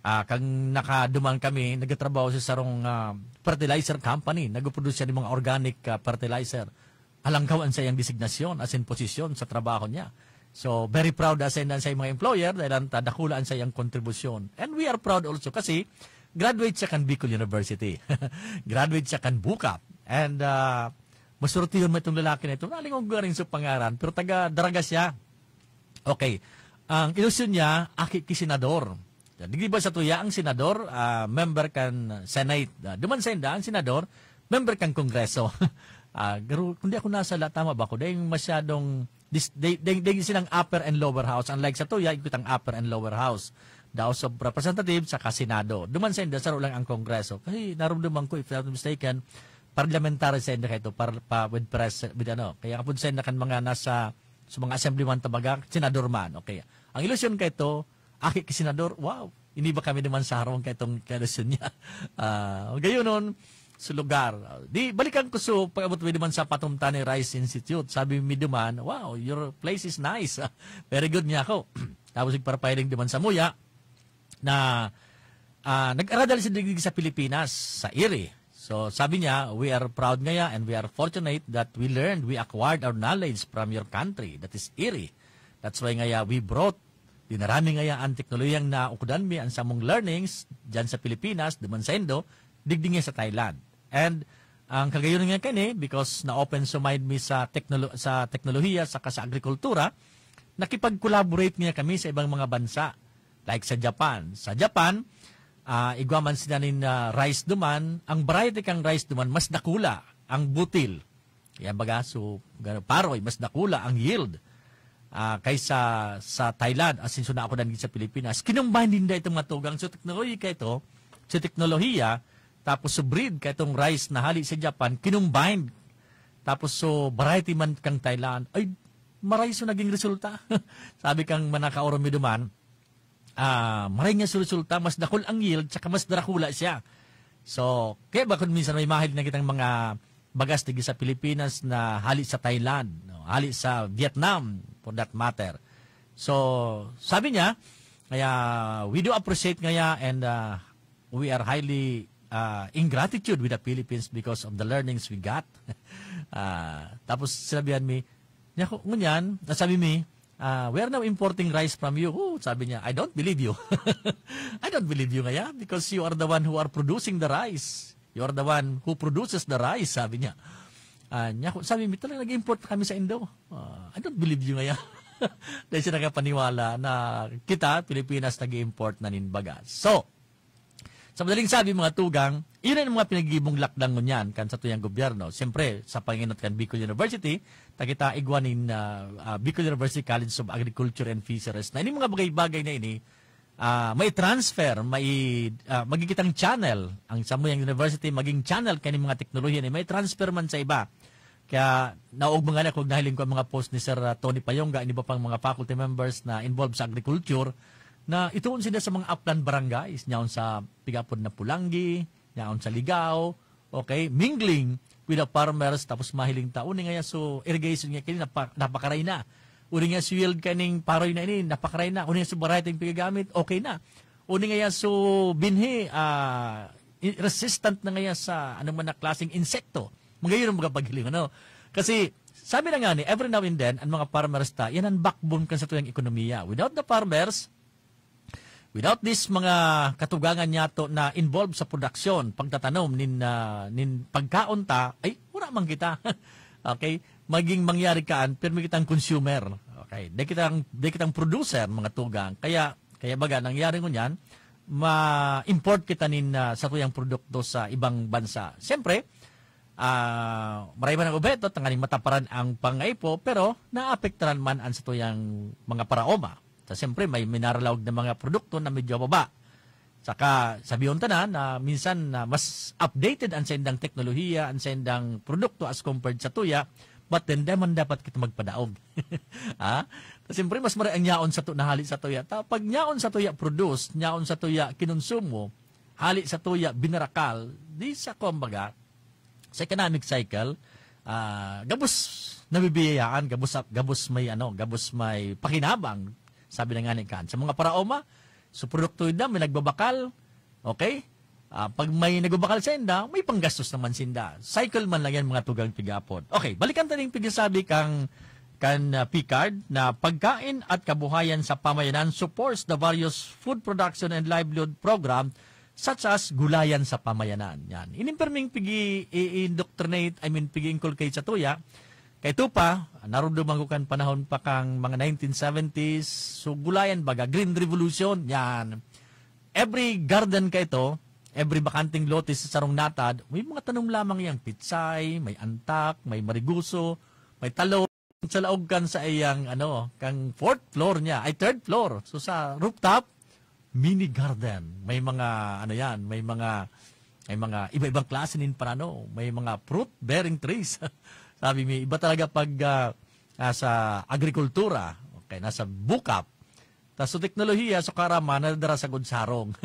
Ah, kang nakaduman kami, nagtatrabaho sa sarong ah, fertilizer company. Nagproduce siya ng mga organic ah, fertilizer. Alangkaw an sayang designasyon as in posisyon sa trabaho niya. So, very proud as in sa mga employer dahil ang dakula ang sayang kontribusyon. And we are proud also kasi graduate siya kan Bicol University. Graduate siya kan Bukap. And uh, masurtiyon mo itong lalaki na ito. Nalingog ko rin sa pangaran, pero taga Daraga siya. Okay. Ang ilusyon niya, aki ki senador. Di ba sa tuya ang senador, ah, member kan Senate. Ah, duman sa inda, ang senador, member kan Kongreso. Ah, garo, kung di ako nasala, tama ba ako? Dahil masyadong, dis, dahil, dahil, dahil silang upper and lower house. Unlike sa tuya, ikot ang upper and lower house. The House of Representatives, saka Senado. Duman sa inda, saro lang ang Kongreso. Kasi narumduman ko, if I'm not mistaken, parliamentary sa inda kayo, par, pa, with press, with ano. Kaya kapag sa inda kan mga nasa, sa mga assemblyman tabaga, senador man. Okay. Ang ilusyon kayo, aki ki senador, wow, ini ba kami naman sa harong kaitong kailusyon niya? Ah, gayon nun, sa lugar. Di, balikan ko so, pag-abot mo naman sa Patumtani Rice Institute, sabi mi duman, wow, your place is nice. Very good niya ako. Tapos nagparapahiling duman sa muya na ah, nag-aradal siya digdi sa Pilipinas, sa iri. So, sabi niya, "We are proud ngaya and we are fortunate that we learned, we acquired our knowledge from your country. That is Iri. That's why ngaya we brought, dinara mi ngaya ang teknolohiyang naukdan mi, ang samong learnings, dyan sa Pilipinas, duman sa Indo, digdi ngaya sa Thailand." And ang kagayon nga kani, because na-open so mind mi sa teknolo-, sa teknolohiya saka sa agrikultura, nakipag-collaborate nga kami sa ibang mga bansa, like sa Japan. Sa Japan, ah, igwa man sila nin, ah, rice duman, ang variety kang rice duman, mas dakula ang butil. Yan baga, so, gano, paroy, mas dakula ang yield, ah, kaysa sa Thailand, asin so nakudan gid sa Pilipinas. Kinumbine ninda itong mga tugang. So, teknolohiya ito, so, teknolohiya, tapos so breed ka itong rice na hali sa Japan, kinumbine. Tapos so variety man kang Thailand, ay, maray so naging resulta. Sabi kang manakaoron mi duman, ah, maray nga so resulta, mas dakul ang yield, tsaka mas dakula siya. So, kaya ba kung minsan may mahal na kitang mga bagas digdi sa Pilipinas na hali sa Thailand, no? Hali sa Vietnam, for that matter. So, sabi niya, kaya we do appreciate ngaya and, ah, we are highly, ah, in gratitude with the Philippines because of the learnings we got. Ah, tapos sinabihan mi, niya ko, ngunyan, sabi mi, ah, "We are now importing rice from you." Oh, sabi niya, "I don't believe you." "I don't believe you ngaya because you are the one who are producing the rice. You are the one who produces the rice," sabi niya. Ah, niya ko, sabi mi, "Talaga nag-import kami sa Indo." Ah, "I don't believe you ngaya." Dahil siya nakapaniwala na kita, Pilipinas, nag-import na nin baga. So, sa madaling sabi, mga tugang, iyon ang mga pinagigibong lakdang ngunyan kan satuyang gobyerno. Siyempre, sa panginot kan Bicol University, ta kita igwa nin, ah, ah, Bicol University College of Agriculture and Fisheries na ining mga bagay-bagay na ini, ah, may transfer, may, ah, magigitang channel, ang samuyang university maging channel kaning mga teknolohiya ni may transfer man sa iba. Kaya naog mga ako, nahiling ko ang mga post ni Sir, ah, Tony Payonga, ang iba pang mga faculty members na involved sa agriculture, na ituon sila sa mga upland barangays, nyaon sa pigapod na Pulanggi, nyaon sa Ligao, okay, mingling with the farmers, tapos mahiling ta, uni ngaya so irrigation nga kini, napa-, napakaray na. Uni nga so yield kaning paroy na ini, napakaray na. Uni nga so variety ang pigagamit, okay na. Uni ngaya so binhi, ah, i-, resistant na ngaya sa anong man na klaseng insekto. Magayon ang mga paghiling, ano? Kasi, sabi na nga ni, every now and then, ang mga farmers ta, yan ang backbone kan satuyang ekonomiya. Without the farmers, without this mga katugangan niyato na involved sa production, pagtatanom, nin, ah, nin pagkaon ta, ay, wala man kita. Okay? Maging mangyari kaan, pirmi kitang consumer. Okay? Di kitang, di kitang producer, mga tugang. Kaya, kaya baga, nangyari ngunyan, ma-import kita nin, ah, satuyang produkto sa ibang bansa. Siyempre, ah, maray man ang obheto, tanganing mataparan ang pangaipo, pero naapektaran man ang satuyang mga paraoma. Sa siyempre, may minaralaog na mga produkto na medyo baba. Saka, sabihon ta na, na minsan na mas updated ang saindang teknolohiya, ang saindang produkto as compared sa tuya, but then, di man dapat kita magpadaog. Ha? Ta siyempre, mas maray ang yaon sa tu-, nahali sa tuya. Ta, pag yaon sa tuya produce, yaon sa tuya kinonsumo, hali sa tuya binarakal, di sa, kumbaga, sa economic cycle, ah, gabos nabibiyayaan, gabos, gabos may, ano, gabos may pakinabang, sabi na nga ni Kant. Sa mga paraoma, so produkto na, may nagbabakal, okay? Ah, pag may nagbabakal sa inda, may panggastos naman sinda. Cycle man lang yan, mga tugang pigapod. Okay, balikan ta ning pigasabi kang, kan, ah, Picard na pagkain at kabuhayan sa pamayanan supports the various food production and livelihood program such as gulayan sa pamayanan. Yan. Inimperming pigi-, i-, indoctrinate, I mean, pigi-inculcate sa tuya. Kay ito pa, narumduman ko kan panahon pa kang mga nineteen seventies, so gulayan baga, Green Revolution, yan. Every garden ka ito, every bakanting lote sa sarong natad, may mga tanom lamang yang pitsay, may antak, may mariguso, may talong. Sa laog kan sa iyang, ano, kang fourth floor niya, ay, third floor. So, sa rooftop, mini garden. May mga, ano yan, may mga, may mga iba-ibang klase nin parano. May mga fruit-bearing trees. Sabi mi, iba talaga pag, ah, ah, sa agrikultura. Okay, nasa bukap. Tas so teknolohiya, so karama, nadadara sa godsarong.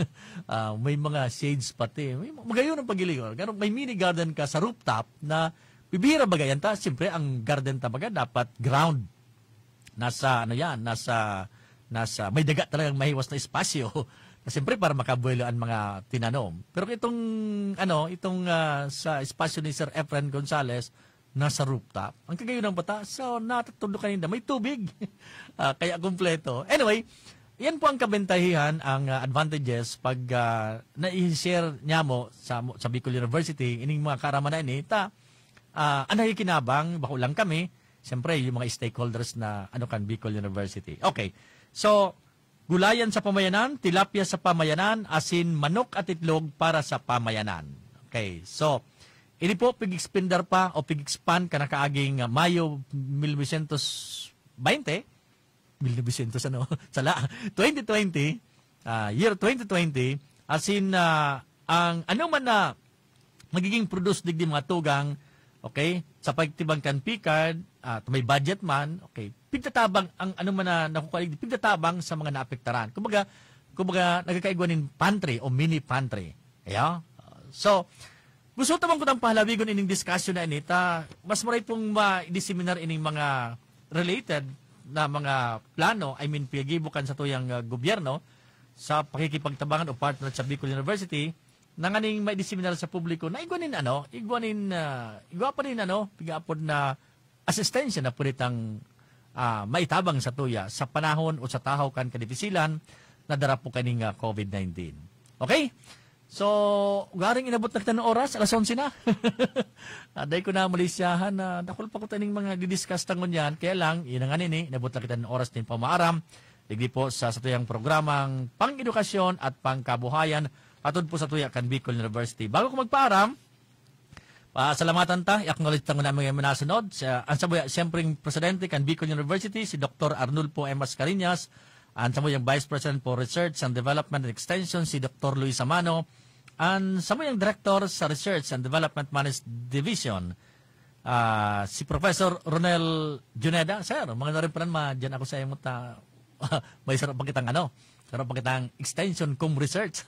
Ah, may mga shades pati. May, magayon ang pag-ilingon. Pero may mini garden ka sa rooftop na bibihira baga yan. Ta, siyempre, ang garden ta baga dapat ground. Nasa, ano yan, nasa, nasa, may daga talagang mahiwas na espasyo. Siyempre, para makabuelo ang mga tinanom. Pero itong, ano, itong, ah, sa espasyo ni Sir Efren Gonzalez, nasa rooftop. Ang kagayon ng bata, so, natutulog ka ninda, may tubig. Ah, kaya kumpleto. Anyway, yan po ang kabentahihan, ang, ah, advantages pag, ah, nai-share niya mo sa, sa Bicol University, ining mga kaaraman na ini, ta, ah, ang nakikinabang, bako lang kami, siyempre, yung mga stakeholders na, ano, kan Bicol University. Okay. So, gulayan sa pamayanan, tilapia sa pamayanan, asin manok at itlog para sa pamayanan. Okay. So, ini po, pig-expandar pa o pig-expand kan nakaaging, ah, Mayo mil novecientos baynte, mil novecientos ano, sala, twenty twenty, ah, year twenty twenty, asin, ah, ang ano man na magiging produce digdi mga tugang, okay, sa pagtibang kan P-card, ah, may budget man, okay, pigtatabang ang ano man na nakukuha digdi, pigtatabang sa mga naapektaran. Kumbaga, kumbaga, nagkakaigwa nin pantry o mini pantry. Yeah? So, gusto ta man kutang pahalawigon ining discussion na ini, ta mas maray pong ma-diseminar ining mga related na mga plano, I mean, pinagibo kan satuyang, ah, gobyerno sa pakikipagtabangan o partner sa Bicol University, na nganing mai-diseminar sa publiko na igwa nin ano, igwa nin, ah, igwa pa nin ano, pigaapod na asistensya na pwede tang, ah, maitabang sa tuya sa panahon o sa tahaw kan kadipisilan na dara po kaning, ah, covid nineteen. Okay? So, garing inabot na kita ng oras, alas onse na. Aday ko na, malisyahan na, dakul pa ko taning mga didiscuss tangon yan. Kaya lang, yun na nga nini, inabot na kita ng oras din pamaaram. Digdi po sa satuyang programang pang-edukasyon at pangkabuhayan, atod po sa tuya kan Bicol University. Bago ko magpaaram, pasalamatan ta, i-acknowledge ta muna ang mga nasunod. Sa, ang sabuya, siyempre, ang presidente kan Bicol University, si Doktor Arnulfo M. Mascareñas, ang samuyang Vice President for Research and Development and Extension, si Doktor Luis Amano, ang samuyang Director sa Research and Development Management Division, ah, si Professor Ronel Juneda. Sir, mga narin pa rin, ma-, dyan ako sa imo ta-, may sarap pa kitang ano, sarap pa kitang extension cum research.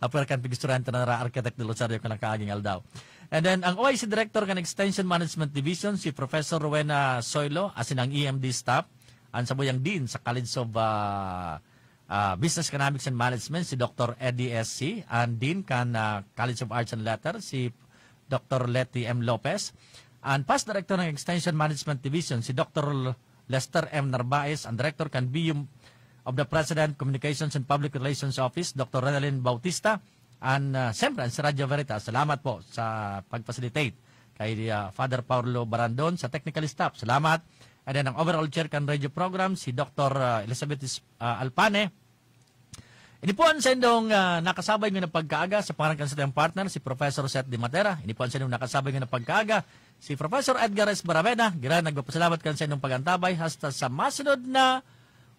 Apwera kan pag-istoryahan ta na ra, Architect Del Rosario, kan nakaaging aldaw. And then, ang O I C Director kan Extension Management Division, si Professor Rowena Soylo, asin ang E M D staff, ang sabuyang Dean sa College of, ah, ah, Business Economics and Management, si Doktor Eddie S C, ang Dean kan, ah, College of Arts and Letters, si Doktor Letty M. Lopez, ang past Director ng Extension Management Division, si Doktor Lester M. Narvaez, ang Director kan Biyong of the President Communications and Public Relations Office, Doktor Renalyn Bautista, and, ah, siyempre, ang si Radyo Veritas. Salamat po sa pag-facilitate kay, ah, Father Paulo Barandon sa technical staff. Salamat. And then, ang overall chair kan radio program, si Doktor, ah, Elizabeth Is-, ah, Alpane. Ini po ang sendong, ah, nakasabay nga pagkaaga sa pangalan kan satuyang partner, si Professor Seth Di Matera. Ini po ang sendong nakasabay nga pagkaaga, si Professor Edgar S. Barameda. Gira, nagpapasalamat kan sendong pag-antabay hasta sa masunod na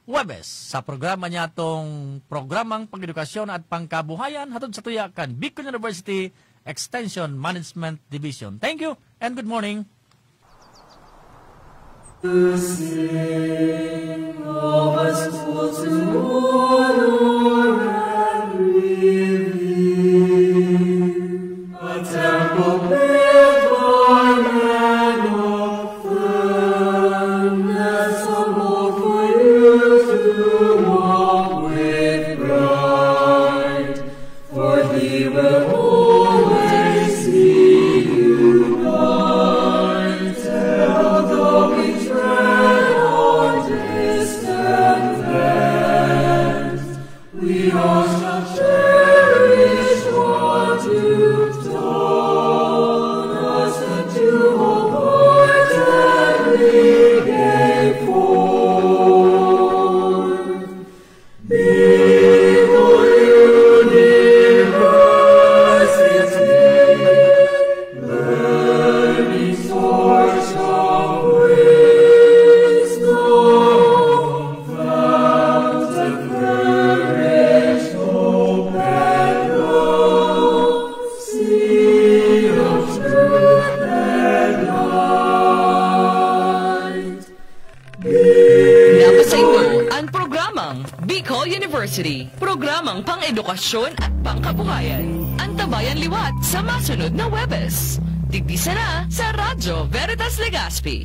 Huwebes sa programa niya tong programang pag-edukasyon at pangkabuhayan hatod sa tuya kan Bicol University Extension Management Division. Thank you and good morning. Sing of us to honor and revere. A temple built by men of firmness, a mold for you to walk with pride. For he will always see you by, till though we tread on distant lands. We all shall cherish what you've taught us, and to wholeheartedly gain forth. Be the university, learning source of wisdom, fount of courage, hope, and love, sea of truth and light. Napasaindo ang programang Bicol University, programang pang-edukasyon at pangkabuhayan. Antabayan liwat sa masunod na Huwebes. Digdi sana sa Radyo Veritas Legazpi.